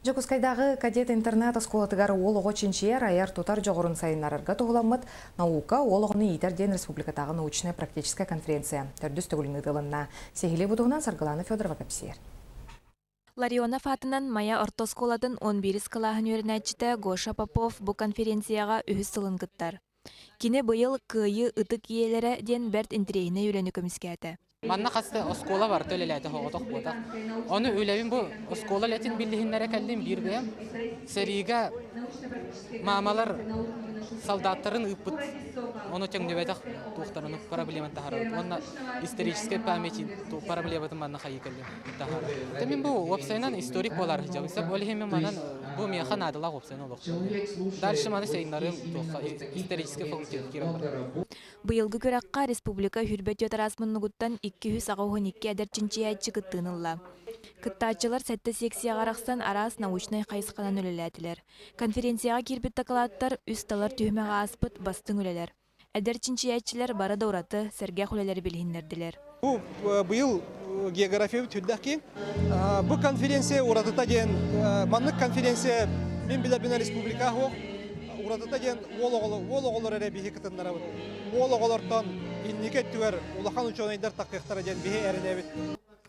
Дьокуускайдааҕы кадет интернат оскуолатыгар уол оҕо чинчийэр, айар-тутар дьоҕурун сайыннарарга туһуламмыт «Наука уол оҕону иитэр» диэн республикатааҕы научнай-практическай конференция төрдүс төгүлүн ыытылынна. Сиһилии бу туһунан Саргылана Федорова кэпсиир. Ларионов аатынан Майа орто оскуолатын 11 кылааһын үөрэнээччитэ Гоша Попов бу конференцияҕа үһүс сылын кыттар. Кини быйыл «Кыайыы ытык ийэлэрэ» диэн бэрт интэриэһинэй үлэни көмүскээтэ. Манна хас да оскуола барыта үлэлээтэ оҕотох буотах. Ону үлэбин бу оскуола үлэтин биллиһиннэрэ кэллим биир бэйэм. Сэриигэ маамалар солдаттарын ыыппыт ону төҥнүбэтэх туохтарын проблемын таһаарабыт уонна историческай памяти проблематын манна хайыы кэллим таһаарабыт. Мин бу уопсайынан историк буолар сылдьабын. Ол иһин мин манан бу миэхэ наадалаах уопсайынан олох. Дальше маны сайыннарым туохха историческай факультет киирэн барар. Быйылгы күрэххэ республика 24 араас муннугуттан 282 эдэр чинчийээччи кыттыыны ылла. Кыттааччылар сэттэ секцияҕа арахсан араас научнай хайысханан үлэлээтилэр. Конференцияҕа киирбит дакылааттар үс талар түһүмэҕи ааспыт бастыҥ үлэлэр. Эдэр чинчийээччилэр бары да ураты, сэргэх үлэлэри билиһиннэрдилэр. Бу быйыл география түрдэх киин. Бу конференция уратыта диэн маннык конференция мин билэрбинэн республика суох. Уратыта диэн уол оҕолор эрэ биһи кытыннарабыт. Уол оҕолортон инники өттүгэр улахан учуонайдар таххыахтара диэн биһи эрэнэбит.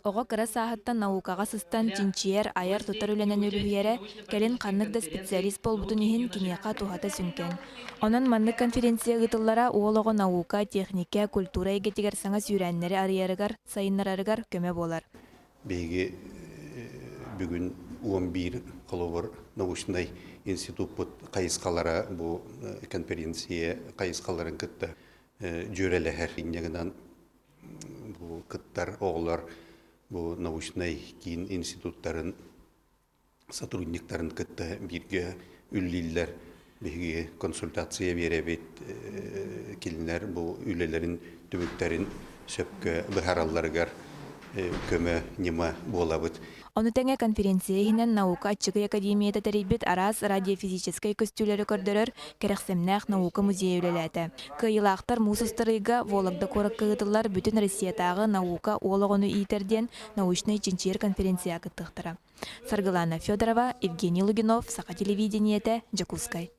Оҕо кыра сааһыттан наукаҕа сыстан чинчийэр, айар-тутар үлэнэн үлүһүйэрэ, кэлин ханнык да специалист буолбутун иһин киниэхэ туһата сүҥкэн. Онон маннык конференция ыытыллара уол оҕо наука, техникэ, культура эйгэтигэр саҥа сүүрээннэри арыйарыгар, сайыннарарыгар көмө буолар. Биһиги бүгүн 11 холобур научнай институппут хайысхалара бу конференция хайысхаларын кытта дьүөрэлэһэр. Инньэ гынан бу кыттар оҕолор бу научнай киин институттарын сотрудниктарын кытта бииргэ үллииллэр. Биһиги консультация биэрэбит, кинилэр бу үлэлэрин түмүктэрин сөпкө быһааралларыгар көмө ньыма буолабыт. Ону тэҥэ конференция иһинэн Наука аччыгый академията тэрийбит араас радиофизическэй көстүүлэри көрдөрөр кэрэхсэмнээх наука музейа үлэлээтэ. Кыайыылаахтар муус устар ыйга Вологда куоракка ыытыллар Бүтүн Россиятааҕы наука уол оҕону иитэр диэн научнай-чинчийэр конференцияҕа кыттыахтара. Саргылана Федорова, Евгений Лугинов, Саха телевидениетэ, Дьокуускай.